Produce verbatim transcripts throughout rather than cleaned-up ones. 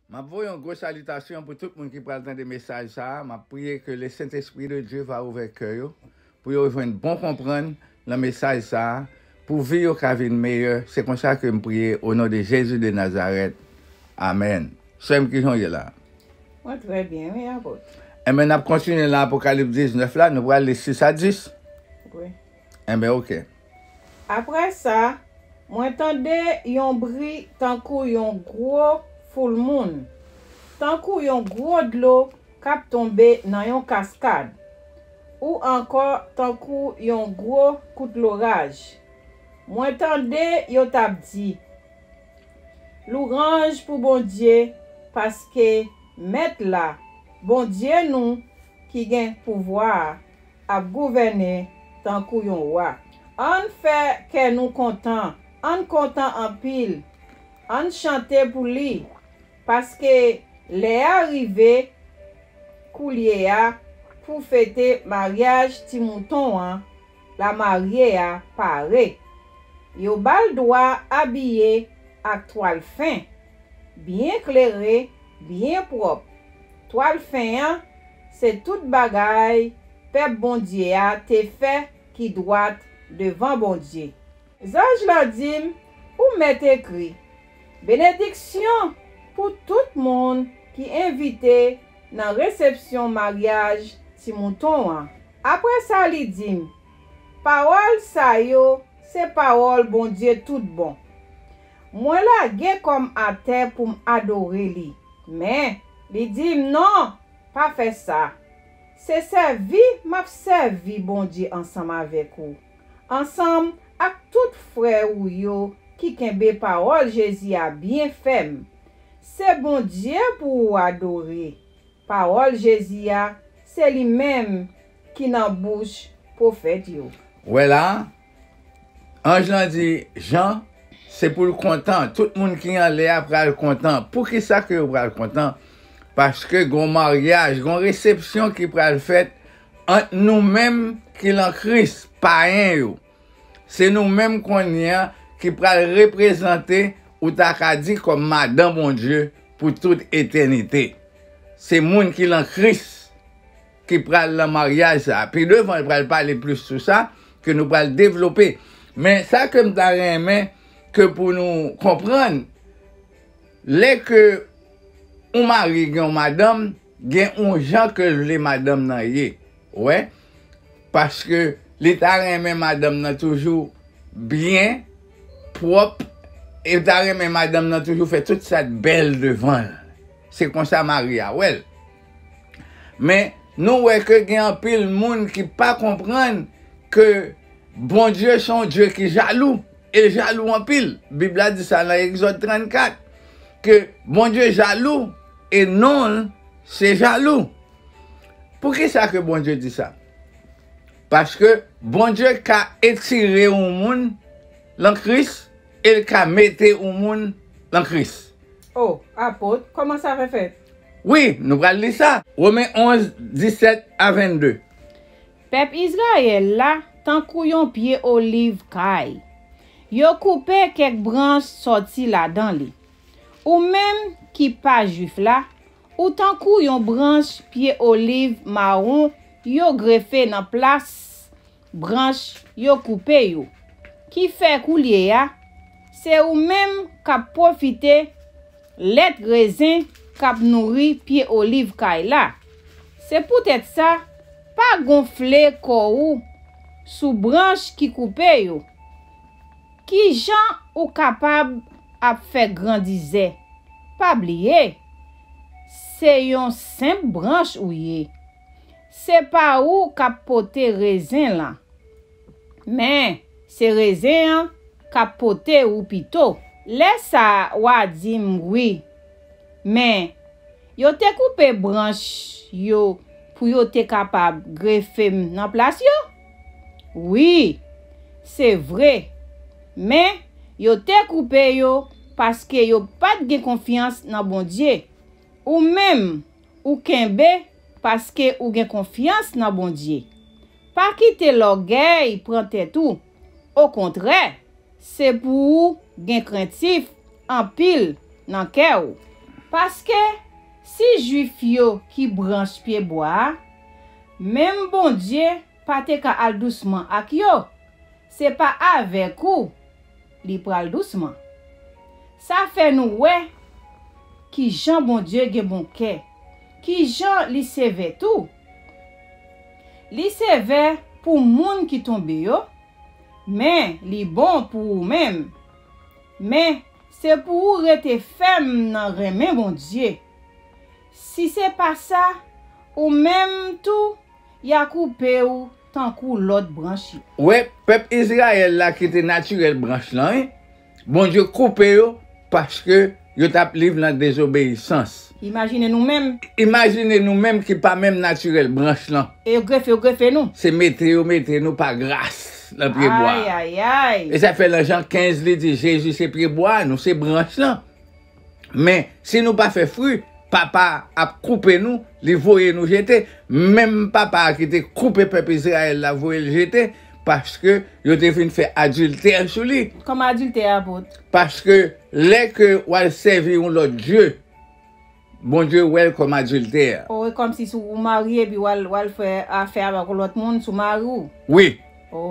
M ap voye yon gwo salitasyon pou tout moun ki pral tande mesaj sa a. M ap priye ke le Sentespri de Dye va ouvè kè yo, pou yo jwenn bon konprann nan mesaj sa a, pou vi yo ka vin meyè. Se konsa ke m priye, o non de Jezi de Nazarèt. Amèn. Sè m, kijan w ye la? Mwen trè byen, wi, apot. Enben, n ap kontinye nan Apokalips diznèf la, nou pral li sis a dis. Wi. Enben, oke. Apre sa, mwen tande yon bri tankou yon gwo foul moun, tankou yon gwo dlo k ap tonbe nan yon kaskad, ou ankò tankou yon gwo kout loraj. Mwen tande yo t ap di, Louwanj pou Bondye, paske Mèt la, Bondye nou ki gen pouvwa a, ap gouvène tankou yon wa. Ann fè kè nou kontan, ann kontan anpil, ann chante pou li, paske lè a rive koulye a pou fete maryaj Ti Mouton an, lamarye a pare. Yo ba l dwa abiye ak twal fen, byen klere, byen pwòp. Twal fen an se tout bagay pèp Bondye a te fè ki dwat devan Bondye. Zanj lan di m, Ou mèt ekri, Benediksyon pou tout moun ki envite nan resepsyon maryaj Ti Mouton an. Apre sa, li di m, Pawòl sa yo se pawòl Bondye toutbon. Mwen lage kò m atè pou m adore li. Men, li di m, Non, pa fè sa. Se sèvi m ap sèvi Bondye ansanm avèk ou, ansanm ak tout frè ou yo ki kenbe pawòl Jezi a byen fèm. Se Bondye pou ou adore. Pawòl Jezi a, se li menm ki nan bouch pwofèt yo. Wè la, anj lan di Jan, se pou l kontan. Tout moun ki anlè a pral kontan. Poukisa ke yo pral kontan? Paske gon maryaj, gon resepsyon ki pral fèt ant nou menm ki lan Kris, payen yo. Se nou menm kounye a ki pral reprezante, ou ta ka di, kòm madan Bondye pou tout etènite. Se moun ki lan Kris ki pral lan maryaj sa a. Pi devan, l pral pale plis sou sa, ke nou pral devlope. Men sa ke m ta renmen ke pou nou konprann, lè ke yon mari gen yon madanm, gen yon jan ke l vle madanm nan ye. Ou wè? Paske li ta renmen madanm nan toujou byen, pwòp, e li ta renmen madanm nan toujou fè tout sa k bèl devan l. Se konsa mari a wè l. Men, nou wè ke gen anpil moun ki pa konprann ke Bondye se yon Dye ki jalou. E l jalou anpil. Bib la di sa nan Egzòd trannkat, ke Bondye jalou e non l se jalou. Poukisa ke Bondye di sa? Paske Bondye ka etire yon moun lan Kris e l ka mete yon moun lan Kris. O, apot, kòman sa fè fèt? Wi, nou pral li sa. Women onz, disèt a vennde. Pèp Izrayèl la tankou yon pye oliv kay. Yo koupe kèk branch sòti ladan li. Ou menm ki pa Jwif la, ou tankou yon branch pye oliv mawon yo grefe nan plas branch yo koupe yo. Ki fè koulye a, se ou menm k ap pwofite lèt rezen k ap nouri pye oliv kay la. Se poutèt sa, pa gonfle kò ou sou branch ki koupe yo. Ki jan ou kapab ap fè grandizè? Pa bliye, se yon senp branch ou ye. Se pa ou k ap pote rezen lan, men se rezen an k ap pote ou pito. Lè sa a, w a di m, Wi, men yo te koupe branch yo pou yo te kapab grefe m nan plas yo? Wi, se vre, men yo te koupe yo paske yo pa t gen konfyans nan Bondye. Ou menm, ou kenbe paske ou gen konfyans nan Bondye. Pa kite lògèy pran tèt ou. Okontrè, se pou ou gen krentif anpil nan kè w. Paske si Jwif yo ki branch pyebwa a, menm Bondye pa te ka al dousman ak yo, se pa avèk ou li pral dousman. Sa fè nou wè ki jan Bondye gen bon kè, ki jan li sevè tou. Li sevè pou moun ki tonbe yo, men li bon pou ou menm. Men se pou ou rete fèm nan renmen Bondye. Si se pa sa, ou menm tou, y a koupe w tankou lòt branch yo. Wè, pèp Izrayèl la ki te natirèl branch lan, wi, Bondye koupe yo paske yo t ap liv nan dezobeyisans. Imajine nou menm. Imajine nou menm ki pa menm natirèl branch lan. E yo grefe, yo grefe nou. Se mete yo mete nou pa gras nan pyebwa a. Ay, ay, ay. E sa fè nan Jan kenz, li di, Jezi se pyebwa a, nou se branch lan. Men, si nou pa fè fwi, Papa a ap koupe nou, li voye nou jete. Menm Papa a ki te koupe pèp Izrayèl la, voye l jete, paske yo te vin fè adiltè sou li. Kòman adiltè, apot? Paske lè ke w al sèvi yon lòt dye, Bondye wè l kòm adiltè. O, e kòmsi si w marye, epi w al, w al fè afè avèk yon lòt moun sou mari w. Wi.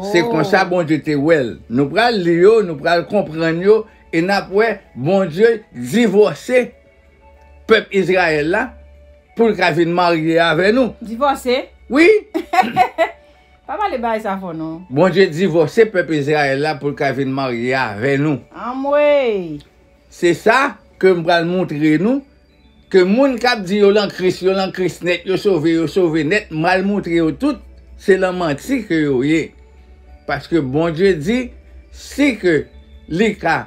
Se konsa Bondye te wè l. Nou pral li yo, nou pral konprann yo, e n ap wè Bondye divòse pèp Izrayèl la pou l ka vin marye avè nou. Divòse? Wi. Pa pale bagay sa fò non. Bondye divòse pèp Izrayèl la pou l ka vin marye avè nou. Anmwey! Se sa ke m pral montre nou, ke moun k ap di yo lan Kris, yo lan Kris nèt, yo sove, yo sove nèt, m pral montre yo tout, se lan manti ke yo ye. Paske Bondye di, si ke li ka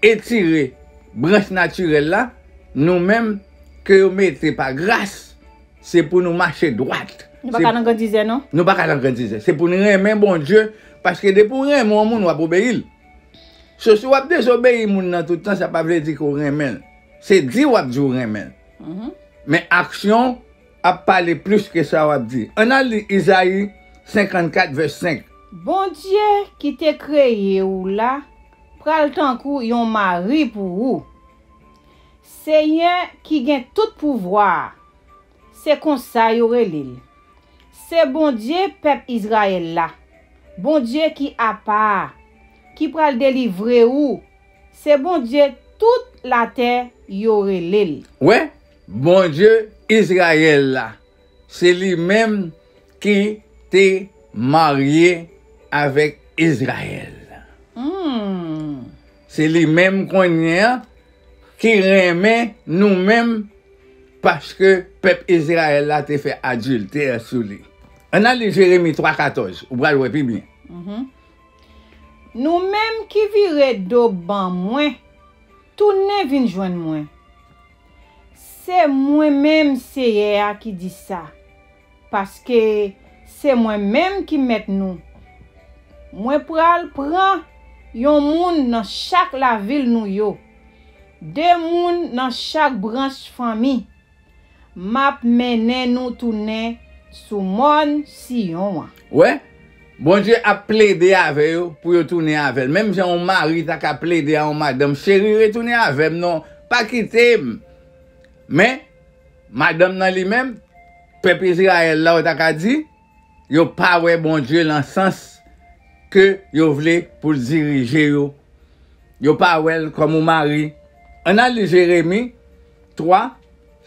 etire branch natirèl la, nou menm ke yo mete pa gras, se pou nou mache dwat. Nou pa ka nan grandizè, non? Nou pa ka nan grandizè. Se pou nou renmen Bondye, paske depi w renmen yon moun, w ap obeyi l. So, si w ap dezobeyi moun nan tout tan, sa pa vle di ke w renmen l. Se di w ap di w renmen l. Men aksyon ap pale plis ke sa w ap di. Ann al li Izayi senkannkat, vès senk. Bondye ki te kreye w la pral tankou yon mari pou ou. Senyè ki gen tout pouvwa a, se konsa yo rele l. Se Bondye pèp Izrayèl la, Bondye ki apa a, ki pral delivre ou. Se Bondye tout latè yo rele l. Wè, Bondye Izrayèl la, se li menm ki te marye avèk Izrayèl. Hmm. Se li menm kounye a ki renmen nou menm paske pèp Izrayèl la te fè adiltè sou li. Ann al li Jeremi twa katòz, ou pral wè pi byen. Mhm. Nou menm ki vire do ban mwen, tounen vin jwenn mwen. Se mwen menm Seyè a ki di sa, paske se mwen menm ki mèt nou. Mwen pral pran yon moun nan chak lavil nou yo, de moun nan chak branch fanmi. M ap mennen nou tounen sou mòn Siyon an. Wè, Bondye ap plede avè yo pou yo tounen avè l. Menm jan yon mari ta ka plede a yon madanm, cheri, retounen avè m non, pa kite m. Men, madanm nan li menm, pèp Izrayèl la, ou ta ka di, yo pa wè Bondye lan sans ke yo vle pou l dirije yo. Yo pa wè l kòm yon mari. Ann al li Jeremi twa,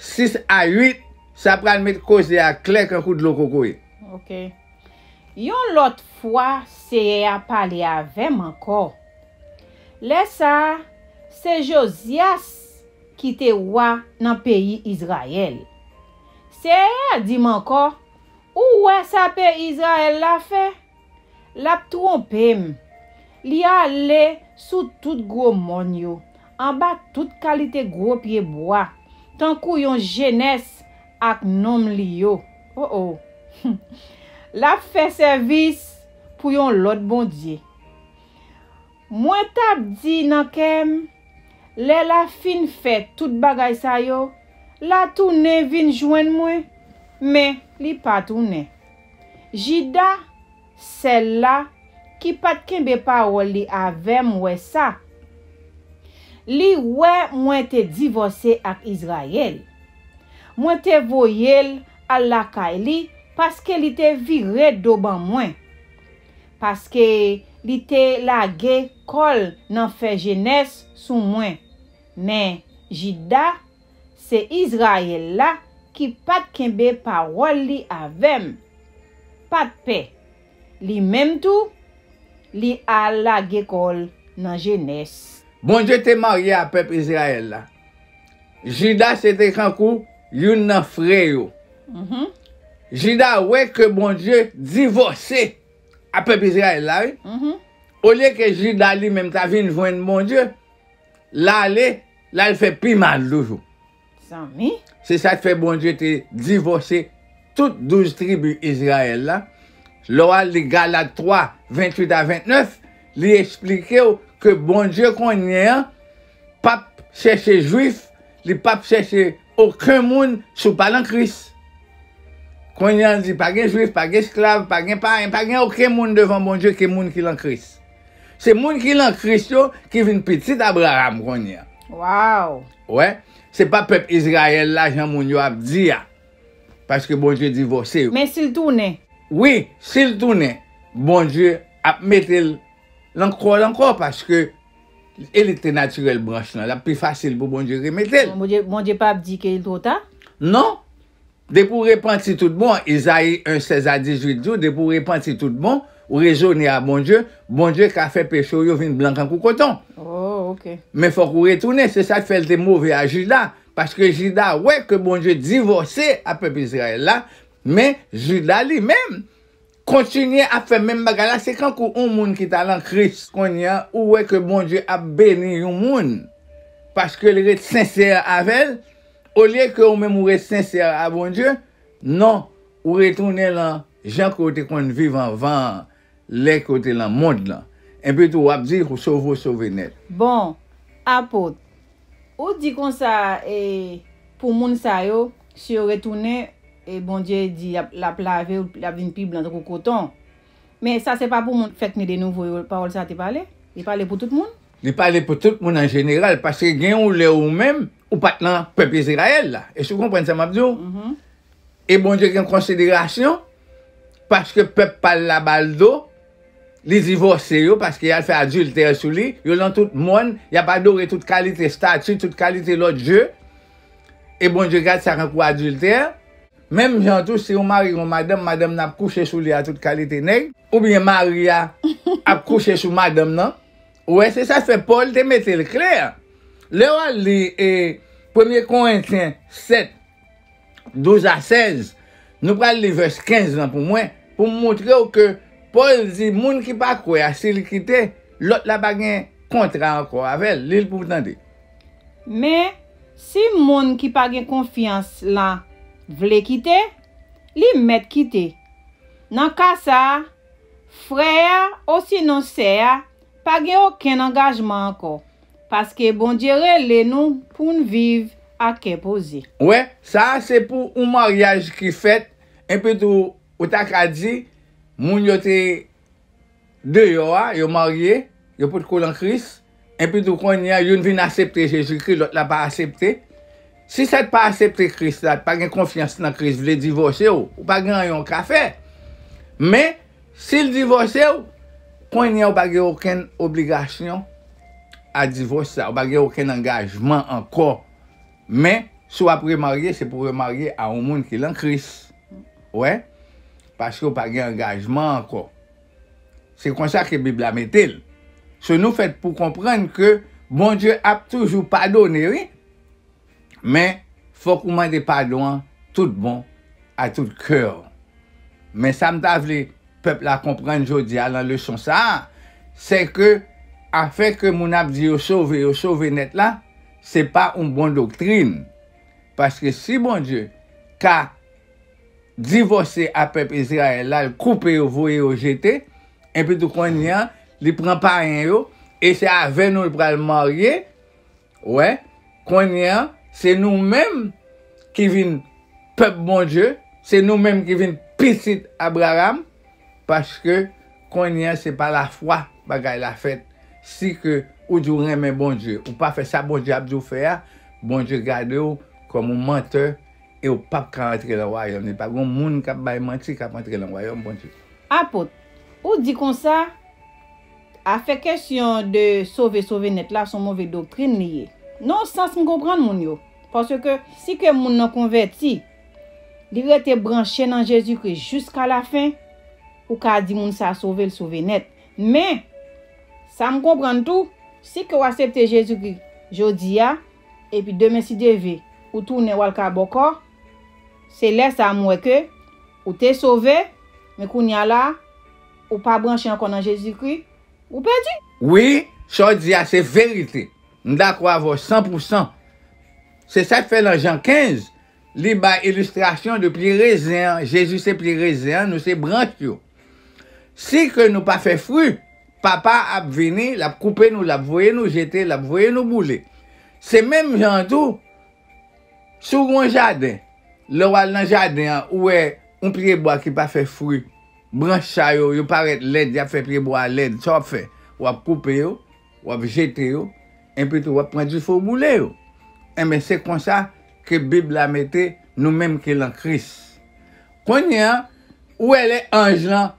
sis a uit, sa pral met koze a klè kankou dlo kokoye. Ok. Yon lòt fwa, Seyè a pale avè m ankò. Lè sa a, se Jozyas ki te wa nan peyi Izrayèl. Seyè a di m ankò, ou wè sa peyi Izrayèl la fè? L ap twonpe m. Li ale sou tout gwo mòn yo, anba tout kalite gwo pyebwa, tankou yon jenès ak nonm li yo. O, o! L ap fè sèvis pou yon lòt bondye. Mwen t ap di nan kè m, lè l a fin fè tout bagay sa yo, l a tounen vin jwenn mwen, men li pa tounen. Jida, sèl la, ki pa t kenbe pawòl li avè m, wè sa. Li wè mwen te divòse ak Izrayèl. Mwen te voye l al lakay li paske li te vire do ban mwen. Paske li te lage kò l nan fè jenès sou mwen. Men Jida, se Izrayèl la ki pa t kenbe pawòl li avè m, pa t pè. Li menm tou, li al lage kò l nan jenès. Bondye te marye a pèp Izrayèl la. Jida se te kankou youn nan frè yo. Mhm. Jida wè ke Bondye divòse a pèp Izrayèl la, wi. Mhm. Olye ke Jida li menm ta vin jwenn Bondye, l ale, l al fè pi mal toujou. Zanmi. Se sa k fè Bondye te divòse tout douz tribi Izrayèl la. Lè w al li Galat twa, venntuit a ventnèf, li eksplike w ke Bondye kounye an p ap chèche Jwif, li p ap chèche okenn moun si w pa nan Kris. Kounye an, l di, pa gen Jwif, pa gen esklav, pa gen payen, pa gen okenn moun devan Bondye ke moun ki nan Kris. Se moun ki nan Kris yo ki vin pitit Abraram kounye an. Waw! Wè, se pa pèp Izrayèl la, jan moun yo ap di a. Paske Bondye divòse yo. Men si l tounen? Wi, si l tounen, Bondye ap mete l nan kò l ankò, paske e li k te natirèl branch lan. L ap pi fasil pou Bondye remete l. Bondye, Bondye p ap di ke l twò ta? Non. Depi w repanti tout bon, Izayi en, sèz a dizuit di w, depi w repanti tout bon, ou rezone a Bondye, Bondye ka fè peche w yo vin blan kankou koton. Oh, ok. Men fòk ou retounen, se sa k fè l te move a Jida, paske Jida wè ke Bondye divòse a pèp Izrayèl la, men Jida li menm kontinye ap fè menm bagay la, se kankou yon moun ki t al an Kris. Kounye a, ou wè ke Bondye ap beni yon moun paske l ret sensè avè l, olye ke ou menm ou ret sensè a Bondye, non, ou retounen lan jan ke w te konn viv anvan an, lè ke w te lan mond lan. Epi tou, w ap di, ou sove, w sove nèt. Bon, apot, ou di konsa, e, pou moun sa yo, si yo retounen, e, Bondye di, l ap, l ap lave yo, l ap vin pi blan tankou koton. Men sa se pa pou moun fèk ne de nouvo yo, pawòl sa te pale? Li pale pou tout moun? Li pale pou tout moun an jeneral, paske gen yon lè ou menm, ou pa t lan pèp Izrayèl la. Èske w konprann sa m ap di w? Mhm. E Bondye gen konsiderasyon, paske pèp pa l la ba l do, li divòse yo, paske y al fè adiltè sou li, yo lan tout mòn, y ap adore tout kalite estati, tout kalite lòt dye. E Bondye gad sa kankou adiltè. Menm jan tou, si yon mari gen yon madanm, madanm nan ap kouche sou li a tout kalite nèg, oubyen mari a ap kouche sou madanm nan. Ou wè, se sa k fè Pòl te mete l klè. Lè w al li, e, Premye Korentyen sèt, douz a sèz, nou pral li vès kenz lan pou mwen, pou m montre w ke Pòl di moun ki pa kwè a, si l kite, lòt la pa gen kontra ankò avè l. Li l pou w tande. Men, si moun ki pa gen konfyans lan vle kite, li mèt kite. Nan ka sa a, frè a osinon sè a pa gen okenn angajman ankò, paske Bondye rele nou pou n viv ak kè poze. Wè, sa a se pou yon maryaj ki fèt, epi tou, ou ta ka di, moun yo te deyò a, yo marye, yo potko lan Kris, epi tou kounye a, youn vin aksepte Jezikri, lòt la pa aksepte. Si sa t pa aksepte Kris la, t pa gen konfyans nan Kris, vle divòse w, ou pa gen anyen w ka fè. Men, si l divòse w, kounye a, ou pa gen okenn obligasyon a divòs sa, ou pa gen okenn angajman ankò. Men, si w ap remarye, se pou remarye a yon moun ki lan Kris. Wè? Paske w pa gen angajman ankò. Se konsa ke Bib la mete l. So, nou fèt pou konprann ke Bondye ap toujou padone, wi. Men, fòk ou mande padon an tout bon, a tout kè w. Men sa m ta vle pèp la konprann jodi a lan leson sa a, se ke afè ke moun ap di yo sove, yo sove nèt la, se pa yon bon doktrin. Paske si Bondye ka divòse a pèp Izrayèl la, l koupe yo, voye yo jete, epi tou kounye a, li pran payen yo, e se avè nou l pral marye, wè, kounye a, se nou menm ki vin pèp Bondye, se nou menm ki vin pitit Abraram, paske kounye a, se pa lafwa bagay la fèt, si ke Ou di w renmen Bondye, ou pa fè sa Bondye ap di w fè a, Bondye gade w kòm yon mantè e w p ap ka antre nan wayòm li. Pa gen moun k ap bay manti k ap antre nan wayòm Bondye. Apot, ou di konsa, afè kesyon de sove, sove nèt la, se yon move doktrin li ye. Nan yon sans, m konprann moun yo. Paske si ke moun nan konvèti, li rete branche nan Jezikri jiska lafen, ou ka di moun sa sove, l sove nèt. Men, sa m konprann tou, si ke w aksepte Jezikri jodi a, epi demen si Dye vle, ou tounen w al ka bòkò, se lè sa a m wè ke ou te sove, men kounye a la, ou pa branche ankò nan Jezikri, ou pèdi. Wi, sa w di a se verite. M dakò avè w san pou san. Se sa k fè nan Jan kenz, li bay ilistrasyon de pye rezen an. Jezi se pye rezen an, nou se branch yo. Si ke nou pa fè fwi, Papa ap vini, l ap koupe nou, l ap voye nou jete, l ap voye nou boule. Se menm jan an tou, si w gen yon jaden, lè w al nan jaden an, ou wè yon pyebwa ki pa fè fwi, branch sa yo, yo parèt lèd, y ap fè pyebwa a lèd, sa w ap fè? W ap koupe yo, w ap jete yo, epi tou w ap pran dife w boule yo. Enben, se konsa ke Bib la mete nou menm ki lan Kris. Kounye a, ou wè lè anj lan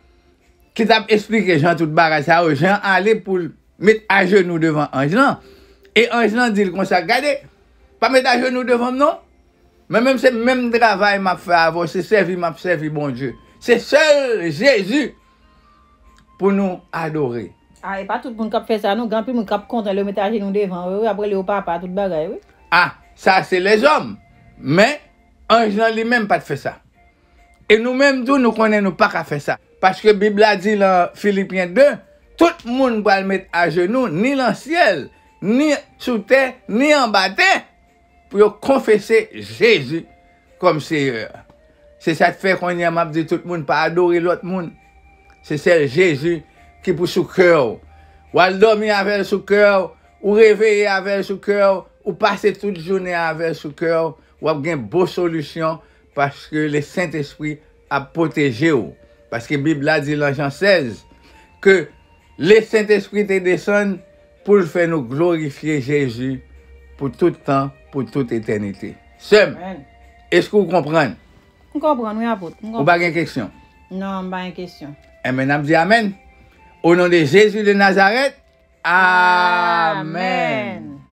ki t ap esplike Jan tout bagay sa yo, Jan ale pou l met ajenou devan anj lan, e anj lan di l konsa, gade, pa met ajenou devan m non. Mwen menm se menm travay m ap fè avè w, se sèvi m ap sèvi Bondye. Se sèl Jezi pou nou adore. A, e pa tout moun k ap fè sa non, gen anpil moun k ap kontan lè yo met ajenou devan yo, wi, ap rele yo papa, tout bagay, wi. A, sa se lèzòm. Men, anj lan li menm pa t fè sa. E nou menm tou, nou konnen nou pa ka fè sa. Paske Bib la di lan Filipyen de, tout moun pral met ajenou, ni lan syèl, ni sou tè, ni anba tè, pou yo konfese Jezi kòm Seyè. Se sa k fè kounye a m ap di tout moun pa adore lòt moun. Se sèl Jezi ki pou sou kè w. W al dòmi avè l sou kè w, ou reveye avè l sou kè w, ou pase tout jounen an avè l sou kè w, w ap gen bon solisyon paske Lesentespri ap pwoteje w. Paske Bib la di lan Jan sèz ke Lesentespri te desann pou l fè nou glorifye Jezi pou tout tan, pou tout etènite. Sè m, èske w konprann? M konprann, wi, apot. M konprann. Ou pa gen kesyon? Non, m pa gen kesyon. Enben, n ap di amèn. O non de Jezi de Nazarèt, amèn.